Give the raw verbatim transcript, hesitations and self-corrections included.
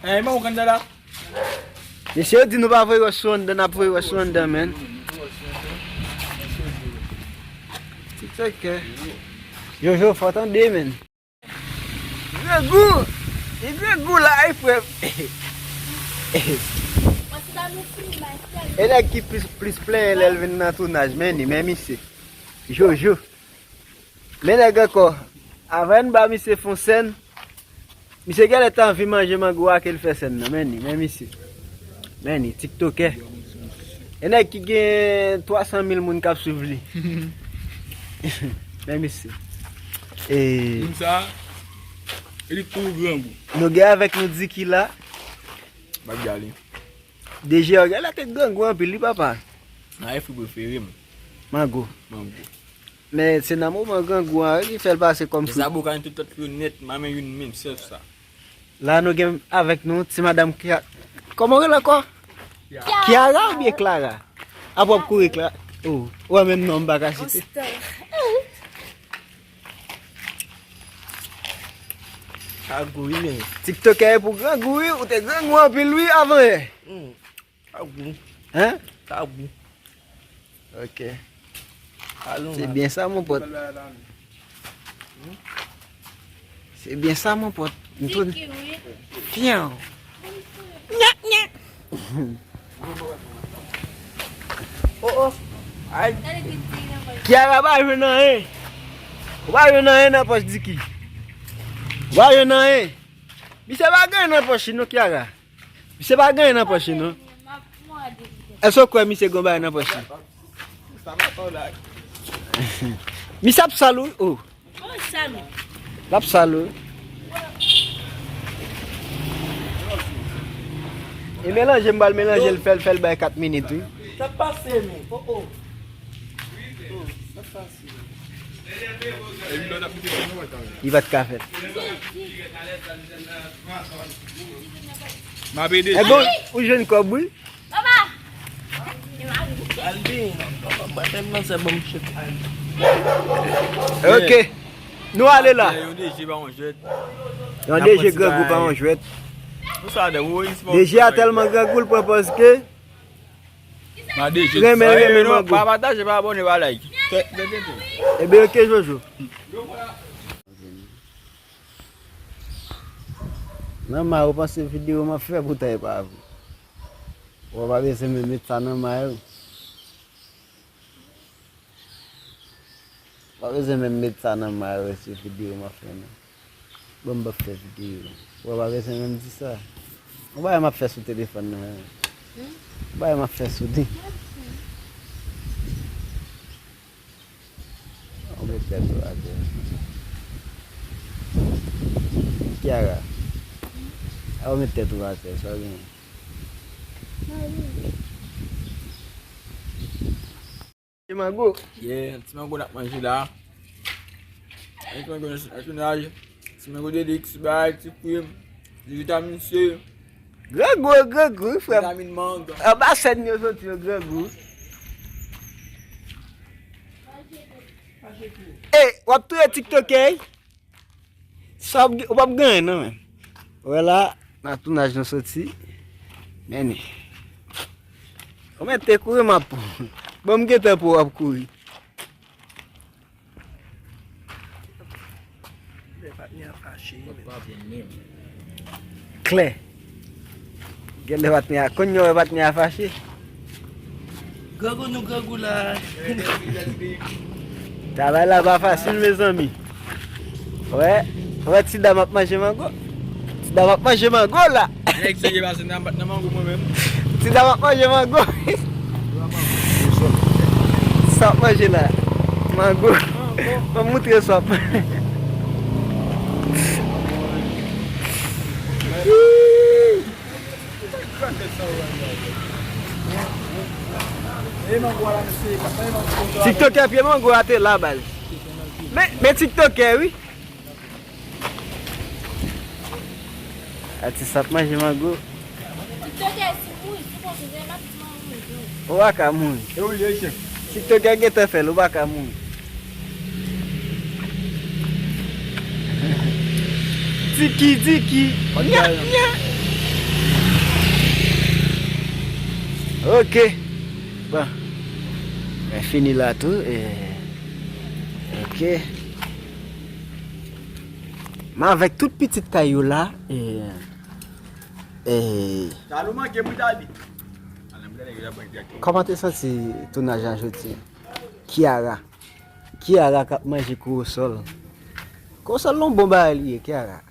Ay, man, ou konn la? Mesye, yo di nou pa voye wòch sou anndan, n ap voye wòch sou anndan, men. Ti chèkè. Jojo, fò tande, men. Grangou! Li grangou la, wi, frè m. E nèg ki plis, plis plenyen lè l vin nan tounaj, men li, men misye. Jojo. Men nèg ankò. Avan n ba misye fon sèn, misye genlè t anvi manje mango a ke l fè sèn nan. Men li, men misye. Men li, tiktokè. E nèg ki gen twa san mil moun k ap swiv li. Men misye. E moun sa, li tou grangou. Nou gen avèk nou Diki la. Bagay li. D J a genlè te grangou anpil, wi, papa. Nan, e fwi prefere m. Mango. Mango. Men se nan moman grangou an, wi, ki fè l pase kòm fwi. Zaboka, tout lòt yo nèt, m pa menm youn menm, sèl sa. La, nou gen avèk nou ti madanm Kia-, kòman w rele ankò? Kiara. Kiara oubyen Clara? Apa w ap kouri, Clara? Oh, ou wè menm non m pa ka site. Grangou, wi, men. Tiktokè pou grangou, wi, ou te grangou anpil, wi, avan yè. Hmm. Sa gou. Hein? Sa gou. Ok. Alon. Se byen sa, mon pòt. Se byen sa, mon pòt. M tou. Fyan. Nya, nya. Oh, oh. Ay. Kiara pa jwenn anyen. Ou pa jwenn anyen nan pòch Diki. Ou pa jwenn anyen. Misye pa gen nan pòch li non, Kiara. Misye pa gen nan pòch li non. Èske w kwè misye gen bagay nan pòch li? Misye ap sal wi. Oh. L ap sal wi. E melanje, m pral melanje l, fè l, fè l bay kat minit wi. Sa pase men. Oh, oh. Oh, sa pase. Li pa t ka fèt. E bon, ou jwenn kòb wi. Ok. Nou ale la. Yon D J pa yon jwèt. Yon D J grangou pa yon jwèt. D J a tèlman grangou, l pran pòz ke Renmen, renmen mango. Pa pataje, pa abòne, pa like. Ebyen, ok, Jojo. Nan may, ou panse videyo m ap fè pou ta e pa vre? Ou pa bezwen menm met sa nan may ou. Pa bezwen menm met sa nan may ou, se videyo m ap fè non. Bon, m p ap fè videyo. Ou pa bezwen menm di sa. Ou bagay m ap fè sou telefòn nan. Ou bagay m ap fè sou li. Ou met tèt ou atè. Kiara. A ou met tèt ou atè, sa w genyen? Ti mango. Yeah, ti mango n ap manje la. Ti mango nan tounaj. Ti mango deliks, bay, ti kwim, ti vitamin C. Grangou, grangou, wi, frè m. Vitamin mang. Anba sèn yo soti yo, grangou. E, w ap touye tiktokè, wi. Sa w ap gen, ou p ap gen anyen non, men. Wè la, nan tounaj nou soti. Men ni. Ou mete kouri, m ap. Bon, m gentan pou w ap kouri. Lè patnè a fache. Klè. Genlè patnè a, kounye a wè patnè a fache. Grangou nou grangou la. Travay la pa fasil, mezanmi. Wè, wè ti dam ap manje mango. Ti dam ap manje mango la. Nèg serye pase nan, nan mango mwen menm. Ti dam ap manje mango. Sa ap manje la. Mango. Mango. Ban m moutre sa ap. TikTokè pye mango a te la, baz. Men, men TikTokè, wi. Atis ap manje mango. TikTokè, si mouri, si konn se matis mango. Ou pa ka mouri. E ou ye, chèf. TikTokè gentan fè l, ou pa ka mouri. Tiki, tiki. Nya, nya. Ok. Bon. Mwen fini la tou. E, ok. Men avèk tout pitit kay yo la, e, e, Talou manke pou Dali. Kòman te santi tounaj la jodi? Kiara. Kiara k ap manje kowosòl. Kowosòl yon bon bagay li ye, Kiara.